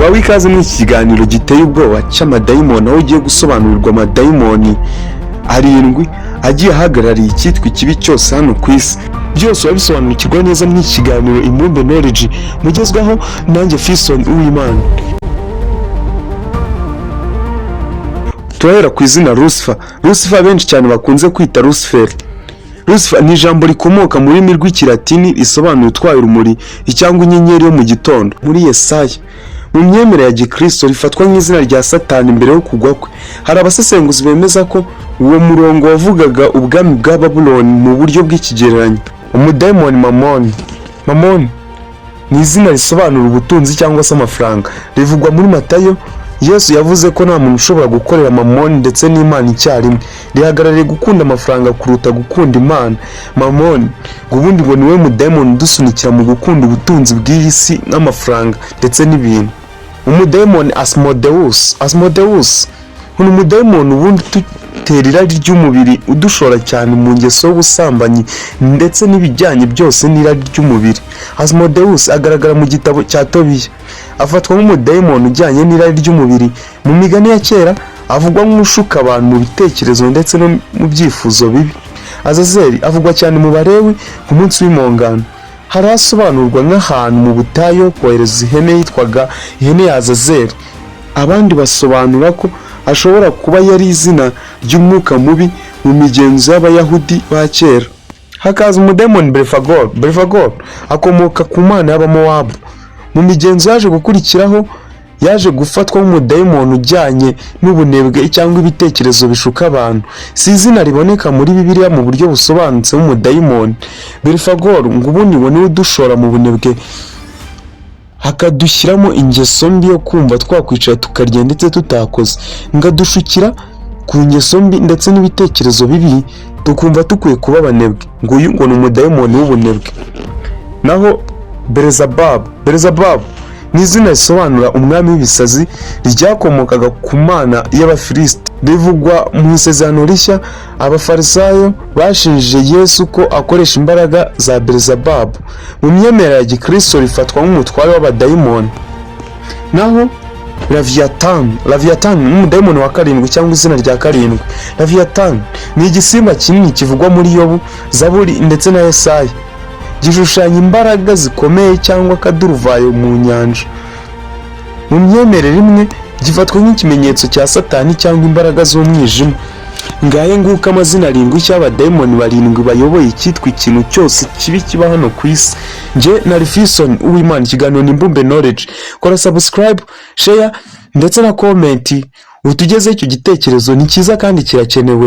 Wawe ikaze muri iki kiganiro giteye ubwoba cy'amadayimoni, aho ugiye gusobanurirwa amadayimoni arindwi agiye ahagarariye icyitwa ikibi cyose hano ku isi. Byose urabisobanukirwa neza muri iki kiganiro Imbumbe Knowledge mugezwaho nanjye Fiston Uwimana. Turahera ku izina Lucifer. Lucifer benshi cyane bakunze kwita Lucifer. Lucifer ni ijambo rikomoka mu rurimi rw'Ikilatini risobanura utwaye urumuri cyangwa inyenyeri yo mu gitondo. Muri Yesaya, mu myemerere ya Gikristo, rifatwa nk'izina rya Satani mbere yo kugwa kwe. Hari abasesenguzi bemeza ko uwo murongo wavugaga ubwami bwa Babuloni mu buryo bw'ikigereranyo. Umudayimoni Mamoni. Mamoni ni izina risobanura ubutunzi cyangwa se amafaranga. Rivugwa muri Matayo. Yesu yavuze ko nta muntu ushobora gukorera Mamoni ndetse n'Imana icyarimwe. Rihagarariye gukunda amafaranga kuruta gukunda Imana. Mamoni ngo ubundi ngo niwe mudayimoni udusunikira mu gukunda ubutunzi bw'iyi si nk'amafaranga ndetse n'ibintu. Umudayimoni Asmodeus. Asmodeus ni umudayimoni ubundi udutera irari ry'umubiri, udushora cyane mu ngeso y'ubusambanyi ndetse n'ibijyanye byose n'irari ry'umubiri. Asmodeus agaragara mu gitabo cya Tobiya. Afatwa nk'umudayimoni ujyanye n'irari ry'umubiri. Mu migani ya kera avugwa nk'ushuka abantu mu bitekerezo ndetse no mu byifuzo bibi. Azazeli avugwa cyane mu Balewi ku munsi w'impongano. Hari asobanurwa nk'ahantu mu butayu ho kohereza ihene yitwaga ihene ya Azazeli. Abandi basobanura ko ashobora kuba yari izina ry'umwuka mubi mu migenzo y'Abayahudi ba kera. Hakaza umudayimoni Belfagor. Belfagor akomoka ku mana y'Abamowabu. Mu migenzo yaje gukurikiraho, yaje gufatwa nk'umudayimoni ujyanye n'ubunebwe cyangwa ibitekerezo bishuka abantu. Si izina riboneka muri Bibiliya mu buryo busobanutse nk'umudayimoni. Belfagor ngo ubundi ngo niwe udushora mu bunebwe, akadushyiramo ingeso mbi yo kumva twakwicara tukarya ndetse tutakoze, ngo adushukira ku ngeso mbi ndetse n'ibitekerezo bibi, tukumva dukwiye kuba abanebwe. Ngo uyu ngo ni umudayimoni w'ubunebwe. Naho Berezababu. Berezababu ni izina risobanura umwami w'ibisazi, ryakomokaga ku mana y'Abafilisiti. Rivugwa mu Isezerano Rishya. Abafarisayo bashinjije Yesu ko akoresha imbaraga za Berezababu. Mu myemerere ya Gikristo rifatwa nk'umutware w'abadayimoni. Naho Leviathan. Leviathan ni umudayimoni wa karindwi cyangwa izina rya karindwi. Leviathan ni igisimba kinini kivugwa muri Yobu, Zaburi ndetse na Yesaya. Gishushanya imbaraga zikomeye cyangwa akaduruvayo mu nyanja. Mu myemerere imwe gifatwa nk'ikimenyetso cya Satani cyangwa imbaraga z'umwijima. Ngaye nguko amazina arindwi cy'abadayimoni barindwi bayoboye icyitwa ikintu cyose kibi kiba hano ku isi. Njye na Rifison Uwimana, ikiganiro ni Imbumbe Knowledge. Kora subscribe, share ndetse na comment, utugezeho icyo gitekerezo. Ni cyiza kandi kirakenewe.